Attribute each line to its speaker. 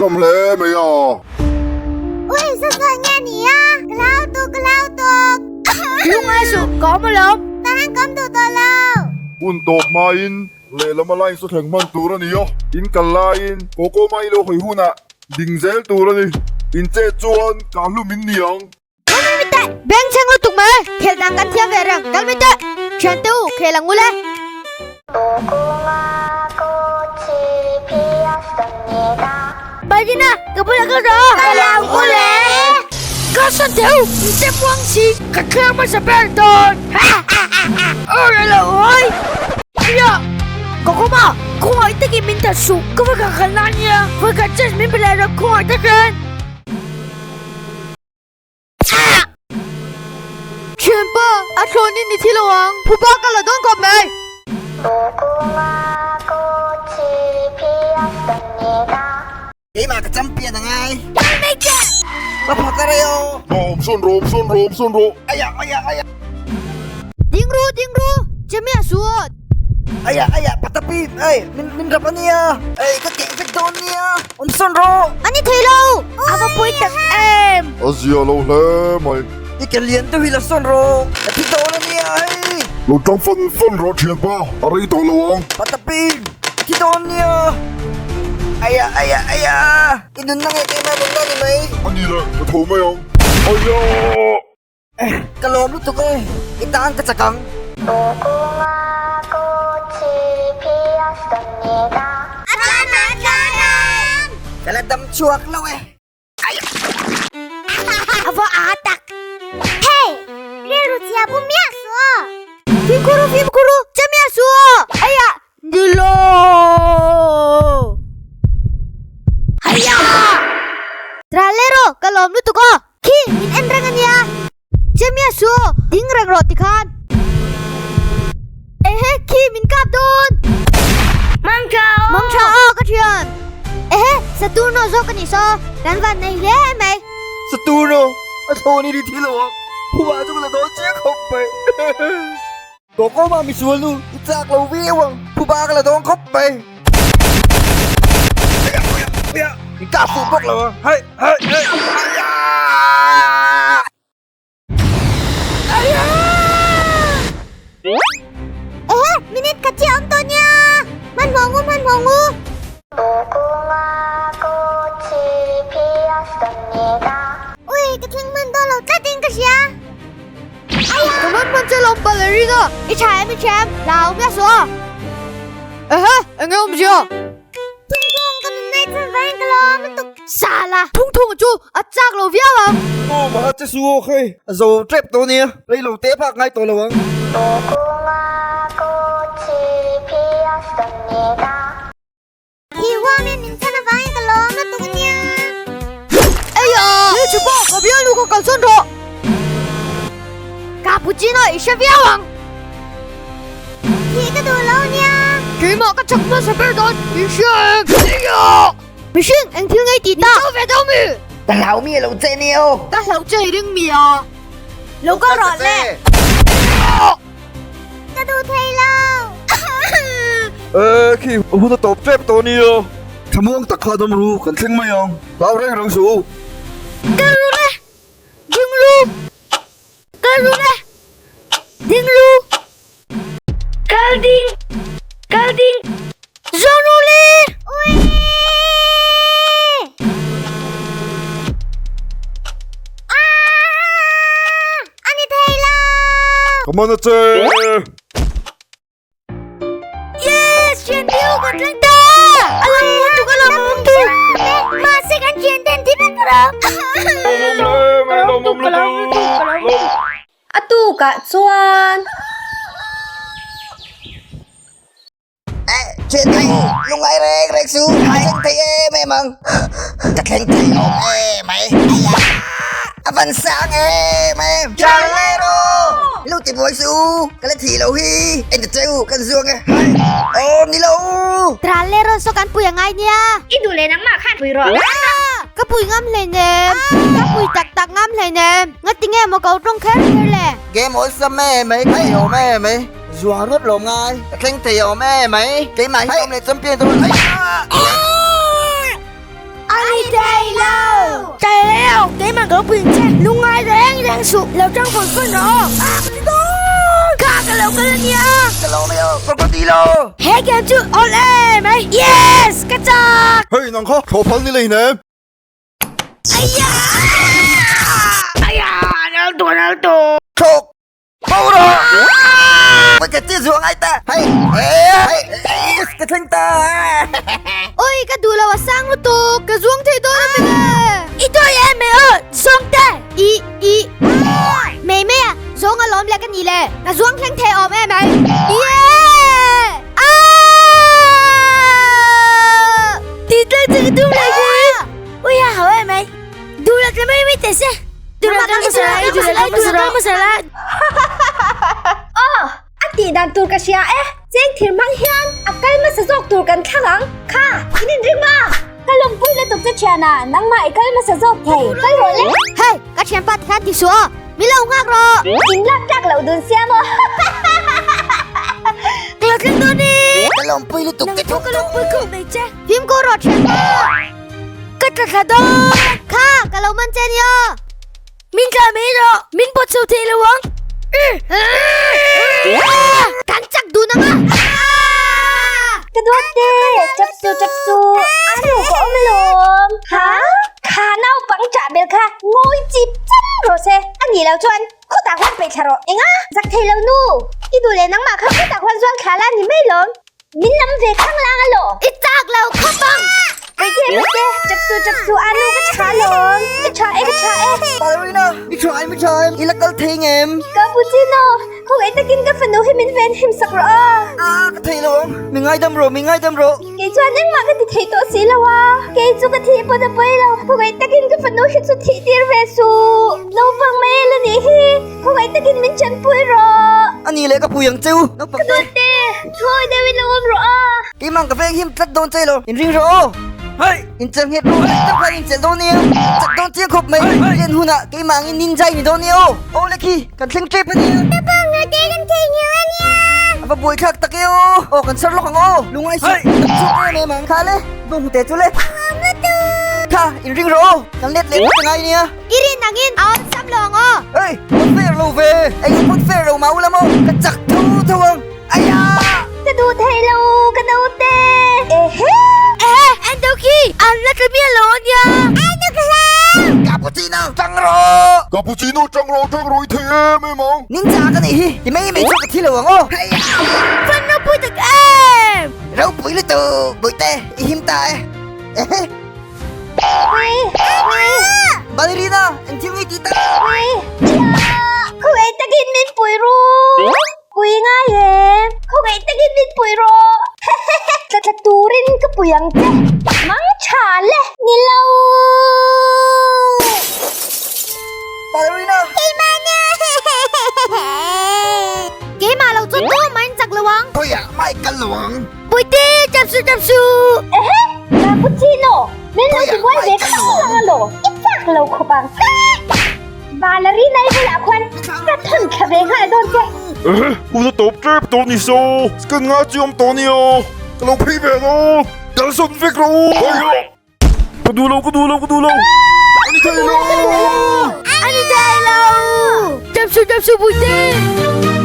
Speaker 1: hlawm hle mai a.
Speaker 2: Ui, saw saw eng nge ni a? Ka hlau tuk, ka hlau tuk.
Speaker 3: Lungngai suh, ka awm alawm.
Speaker 2: Ka han kawm duh tawh lo.
Speaker 1: Hun tawp hmain lehlam a line saw thleng hman tur a ni a, in kal laiin Coco mai lo hawi hunah ding zel tur a ni. In chet chuan kah hlum in ni ang.
Speaker 3: Kal mai mai teh! Beng chheng lutuk mai! Khel dang kan thiam ve reng, kal mai teh! Thian te u, khel ang ule! Balina, ka bulah kal rawh!
Speaker 2: Kal ang ule!
Speaker 3: Ka sawn teh u! Inte muang si, ka thlang hmasa ber dawn! Aw la lo hawi! Aya! Ka kawm a, khawngaih takin min that suh, ka va kal khalh na ania, vawikhat chance min pe leh rawh khawngaih takin! Thianpa, a thlawn in i thi lo ang. Phuba ka la dawn khawp mai.
Speaker 4: Keimah ka champion a ngai. Ka phak a rei aw.
Speaker 1: Awm sawn rawh, awm sawn rawh, awm sawn rawh.
Speaker 4: Aya, aya, aya.
Speaker 3: Ding ru, ding ru, che miah suh aw.
Speaker 4: Aya, aya, patapi, ei, min, min rap a nia. Ei, ka keh vek dawn nia. Awm sawn rawh.
Speaker 3: A ni thei lo. A va pawi tak em.
Speaker 1: A zia lo hle mai.
Speaker 4: I ke lian deuh hi la sawn rawh. Ka thi dawn a nia, hei.
Speaker 1: Lo tang fan fan rawh thianpa, a rei tawh lo ang.
Speaker 4: Patapi, ka thi dawn nia. Aya, aya, aya. I nunna nge keimah nunna ni mai.
Speaker 1: A ni le, ka tho mai ang. Aya!
Speaker 4: Ka lawm lutuk e, i tan ka chak ang. Ka la dam chhuak lo e.
Speaker 2: A va a tak. Hey! Rilru chhia bu miah suh aw.
Speaker 3: Fimkhur u, fimkhur u, che miah suh aw. Aiah, ni lo.
Speaker 2: Aiah!
Speaker 3: Tralero, ka lawm lutuk aw. Khi, min en reng a nia. Chemia su, ding reng rawh tikhan. Ehe, khi min kap dawn.
Speaker 2: Mang tha aw.
Speaker 3: Mang tha aw ka thian. Ehe, Saturno zawk a nih saw, kan van nei hle mai.
Speaker 4: Saturno, a thlawn i ri thi lo ang. Hua chu ka la dawn chiang khawp mai. Tawkawma misual nu, i chak lo viau ang, phuba ka la dawng khawp mai. I kap fuh bawk lo ang, hai hai hai.
Speaker 2: Ehe, minute khat chiah awm tawh nia. Hmanhmawh ngu, hmanhmawh ngu. Ui, ka thleng hman dawn lo tlatin ka hria.
Speaker 3: Ka man man che lawm ballerina i tha em i tha em lau miah suh a ehe eng nge awmzia
Speaker 2: Thung thung ka nun nei chhan vang ka lawm lutuk
Speaker 3: sala thung thung chu a chak lo viau ang.
Speaker 4: Aw maha che su aw khei a zo tep tawh nia rei lo te phak ngai tawh lo ang.
Speaker 2: Hi huam in min chhan avangin ka lawm lutuk a nia.
Speaker 3: Eia! Ni chu pawh ka bialnu ka kalsawn rawh. Cappuccino i hre viau ang.
Speaker 2: Hi ka duh lo nia.
Speaker 3: Keimah ka chak hmasa ber dawn i hria em? Eia! Mihring eng thil ngei tih ta? Min cho ve deuh mi?
Speaker 4: Ka hlau mi a lo che nia aw.
Speaker 3: Ka hlau che i ring mi a. Lo kal rawh le.
Speaker 2: Ka duh thei lo.
Speaker 4: E khi hun a tawp tep tawh nia. Thlamuang tak kha dam ru kan thleng mai ang. Hlau reng reng suh u.
Speaker 3: Kal ru le. Ding ru. Kal ru le. Ding ru.
Speaker 2: Kal ding. Kal ding.
Speaker 3: Zawng ru le.
Speaker 2: Ui. Ah! A ni thei lo.
Speaker 1: Ka man a che.
Speaker 3: Yes! Thian piu kan thleng ta! A lam tuk a lam tuk!
Speaker 2: Mahse kan thian ten thi vek rawh.
Speaker 1: Lawmawm hle mai, lawmawm lutuk.
Speaker 5: A tukah chuan.
Speaker 4: Thian thei lungngai reng reng su ka thleng thei em em ang ka thleng thei awm em mai a van sang em em Charlero lu ti buai su ka la thi lo hi en ta cheu kan zuang e aw ni lo
Speaker 3: Tralero saw kan pui angai nia
Speaker 5: I duh leh nangmah khan pui rawh
Speaker 3: Ka pui ngam hleinem ka pui tak tak ngam hleinem ngati nge maw ko tawng kher kher le
Speaker 4: Game awlsam em mai ka ei awm em mai Zuang ruat lawm ngai. Ka thleng thei awm e mai. Keimah hi awm leh champion tur.
Speaker 2: A!
Speaker 3: A ni thei lo! Tlai lo, keimah ka lo pui che. Lungngai reng reng suh, lo tang fawn fawn rawh aw. A ka ti dawn! Kha ka lo kal a nia!
Speaker 4: Ka lo mai aw, crocodile!
Speaker 3: He game chu awl em ai! Yes! Ka chak!
Speaker 1: Hei nang kha thlawh phal ni lei nem.
Speaker 3: Aiya! Aiya! Nal tu, nal tu!
Speaker 4: Thlawk bo rawh! Oi ka chi zuang ai ta! Hei! Hei! Yes! Ka thleng ta!
Speaker 2: Oi ka duh lo a sang lutuk! Ka zuang thei dawn a mile!
Speaker 3: I dawi em mai aw! Zawng te!
Speaker 2: I i Mei mei a zawng a lawm le ka ni le! Ka zuang thleng thei awm em ai! Yeah! Aaa!
Speaker 3: Ti tlang chu ka tum leh hi! Ui a hau em ai! Duh lo tla mai mai teh se! Duh lo tla hmasa la, i duh lo tla hmasa rawh!
Speaker 5: Aw! A tih dan tur ka hria e! Cheng thir hmang hian a kal hmasa zawk tur kan thlak ang! Kha! In inring ma! Ka lawmpui lutuk che thiana, nangmah i kal hmasa zawk thei. Kal rawh le!
Speaker 2: Hei! Ka thianpa ti khan ti suh aw! Min lo nghak rawh!
Speaker 5: In lak tlak loh dun sia maw?
Speaker 3: Ka lo thleng dawn e!
Speaker 4: Ka lawmpui lutuk che
Speaker 3: Nang pawh ka lawmpui khawp mai che!
Speaker 2: Fimkhur rawh thianpa!
Speaker 3: Ka tla thla dawn!
Speaker 2: Kha! Ka lo man che nia!
Speaker 3: Min tla mai rawh! Min pawt chho thei lo ang!
Speaker 2: Kan chak dun ang a!
Speaker 5: Ka duat te! Chap su chap su! A nu ka awm alawm! Ha? Kha naupang chah bel kha ngawi chip chan rawh se! A nih loh chuan khutah khuan peih thla rawh. Enga? Zak thei lo nu! I duh leh nangmah kha khutah khuan zuang thla la ni mai lawm. Min lam ve khang lang a law.
Speaker 2: I chak lo khawp ang.
Speaker 5: Bawihthe bawihthe, chap su chap su a nu ka tha lawm. Ka tha e ka tha e.
Speaker 4: Ballerina, i tha em i tha em, i la kal thei ngem?
Speaker 5: Cappuccino, khawngaih takin ka fanu hi min ven him sak rawh a.
Speaker 4: Ah, ka thei lo ang. Mi ngaidam rawh, mi ngaidam rawh.
Speaker 5: Kei chuan engmah ka ti thei tawh si lo a. Kei chu ka thih pawn a pawi lo. Khawngaih takin ka fanu hi chu thih tir ve suh. Naupang mai la nih hi. Khawngaih takin min chanpui rawh.
Speaker 4: A nih leh ka pui ang cheu, naupang te.
Speaker 5: Ka dawt te, thuawi deuhin lo awm rawh a.
Speaker 4: Keimah ka veng him tlat dawn che lo, in ring rawh aw. Hei! In chelh nghet rawh, tak khan in chelh dawn nia. Chak dawn chiang khawp mai, rian hunah keimah angin ninja i ni dawn nia aw. Aw le khi, kan thleng tep a nia.
Speaker 2: Ka pa ngate kan thei ngheuh a nia.
Speaker 4: A va buai thlak tak e aw. Aw kan sar lawk ang aw. Lungai suh, kan chhuak em em ang. Kha le, bawng hnute chu le. Kha, in ring rawh aw, kan let leh phawt angai nia.
Speaker 2: I rin angin a awlsam lo ang aw.
Speaker 4: Hey, pawt fair lo ve. Eng pawt fair lo mah ula maw? Ka chak tho tho ang. Aya!
Speaker 5: Ka duh thei lo, ka naute. Ehe!
Speaker 3: Ehe, en deuh khi, an la tla miah lo a nia.
Speaker 2: Ai nu ka hlau!
Speaker 4: Cappuccino, tang rawh!
Speaker 1: Cappuccino, tang rawh, tang rawh i thei em em ang.
Speaker 4: Ninja ka nih hi, ti mai mai chu ka thi lo ang aw. Heia!
Speaker 3: Van ropui tak em!
Speaker 4: Ropui lutuk, Bawihte, i him ta e. Ehe! Ballerina, eng thil nge tih tak?
Speaker 5: Khawngaih takin min pui ru. Pui ngai em? Khawngaih takin min pui rawh. Tla tla turin ka pui ang che. Mang tha le. Ni lo.
Speaker 4: Ballerina!
Speaker 2: Keimahna! Keimah lo chu tu mah in chak lo ang.
Speaker 4: Khawiah mah i kal lo ang.
Speaker 3: Puite, chap su chap su.
Speaker 5: Ehe, Cappuccino, min lo ti buai ve khang lang a law, i chak lo khawp ang. Ballerina i bulah khuan ka thawn thla ve nghal dawn che.
Speaker 1: Ehe, hun a tawp tep tawh ni saw, kan nga chi awm tawh nia, ka lo phei ve dawn, kalsawn vek rawh u. Ka duh lo, ka duh lo, ka duh lo. A ni thei lo!
Speaker 3: A ni thei lo! Chap su chap su Puite!